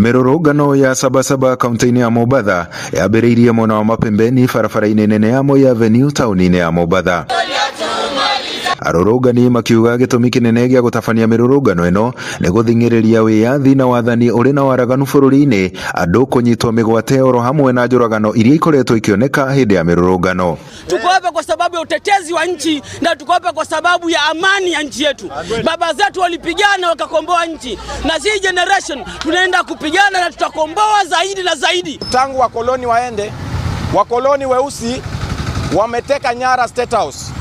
Mĩrũrũngano ya Sabasaba kaunti-inĩ ya Mombatha yambĩrĩirie mwena wa Mapembeni barabara-inĩ nene ya Moi Avenue taũni-inĩ ya Mombatha. Arũrũngani makiuga gĩtũmi kĩnene gĩa gũtabania mĩrũrũngano ĩno nĩ gũthing'ĩrĩria wĩyathi na wathani ũrĩ na waraganu bũrũri-inĩ, andũ kũnyitwo mĩgwate oro hamwe na njũragano iria ikoretwo ikĩoneka hĩndĩ ya mĩrũrũngano. Tuko hapa kwa sababu ya utetezi wa nchi na tuko hapa kwa sababu ya amani ya nchi yetu. Baba zetu walipigana wakakomboa nchi, na sisi generation tunaenda kupigana na tutakomboa zaidi na zaidi. Tangu wakoloni waende, wakoloni weusi wameteka nyara State House,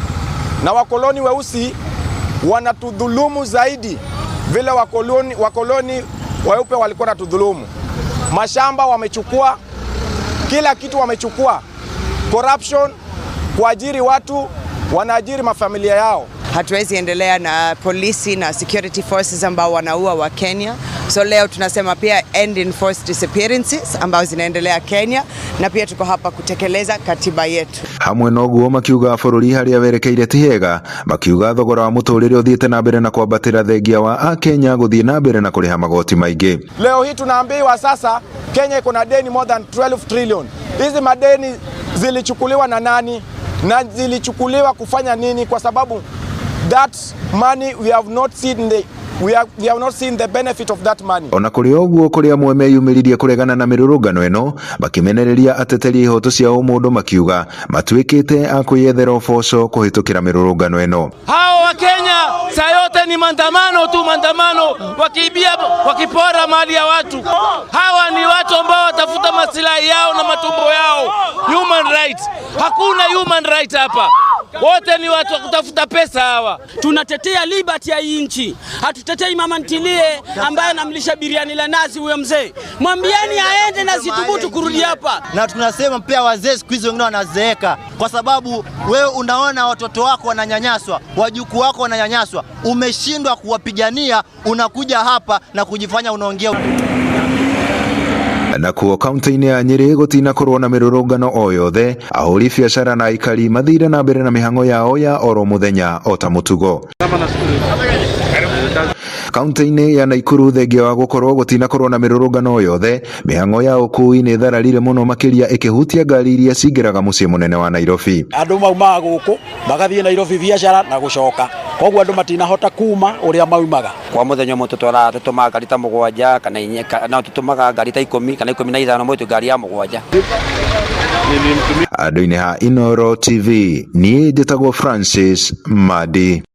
na wakoloni weusi wanatudhulumu zaidi vile wakoloni weupe walikuwa natudhulumu. Mashamba wamechukua, kila kitu wamechukua, corruption, kuajiri watu, wanaajiri mafamilia yao. Hatuwezi endelea na polisi na security forces ambao wanaua wa Kenya. So leo tunasema pia end enforced disappearances ambao zinaendelea Kenya, na pia tuko hapa kutekeleza katiba yetu. Hamwe noguo makiuga bũrũri harĩa werekeire ti hega, makiuga thogora wa mũtũrĩre ũthiĩte na mbere na kwambatĩra thengia wa akenya gũthiĩ na mbere na kũrĩha magoti maingĩ. Leo hii tunaambiwa sasa Kenya iko na deni more than 12 trillion. Hizi madeni zilichukuliwa na nani na zilichukuliwa kufanya nini? Kwa sababu that money we have not seen the benefit of that money. Ona kũrĩ ũguo, kũrĩ amwe meyumĩririe kũregana na mĩrũrũngano ĩno, makĩmenereria ateteri a ihoto cia ũmũndũ, makiuga matuĩkĩte a kwĩyethera ũboco kũhĩtũkĩra mĩrũrũngano ĩno. Hao wa Kenya saa yote ni maandamano tu, maandamano, wakiibia, wakipora mali ya watu. Hawa ni watu ambao watafuta masilahi yao na matumbo yao. Human rights, hakuna human right hapa. Wote ni watu wa kutafuta pesa hawa. Tunatetea liberty ya hii nchi, hatutetei mama ntilie ambaye anamlisha biriani la nazi huyo mzee. Mwambieni aende na asithubutu kurudi hapa. Na tunasema pia wazee siku hizi wengine wanazeeka, kwa sababu wewe unaona watoto wako wananyanyaswa, wajukuu wako wananyanyaswa, umeshindwa kuwapigania, unakuja hapa na kujifanya unaongea. Nakuo kaunti-inĩ ya Nyĩrĩ gũtinakorwo na mĩrũrũngano o yothe, ahũri biacara na aikari mathire na mbere na mĩhang'o yao ya oro mũthenya o ta mũtugo. Kaunti-inĩ ya Naikuru, thengia wa gũkorwo gũtinakorwo na mĩrũrũngano o yothe, mĩhang'o ya ũkui nĩ thararire mũno, makĩria ĩkĩhutia ngari iria cingĩraga mũciĩ mũnene wa Nairobi. Andũ maumaga gũkũ magathiĩ Nairobi biacara na gũcoka, koguo andũ matinahota kuma ũrĩa maumaga. Kwa muthenya ũmwe tũtwaraga, tũtũmaga ngari ta 7 kana 4, no tũtũmaga ngari ta 10 kana 15, mwĩtũ ngari ya 7. Andũ-inĩ ha Inooro TV, niĩ njĩtagwo Francis Madi.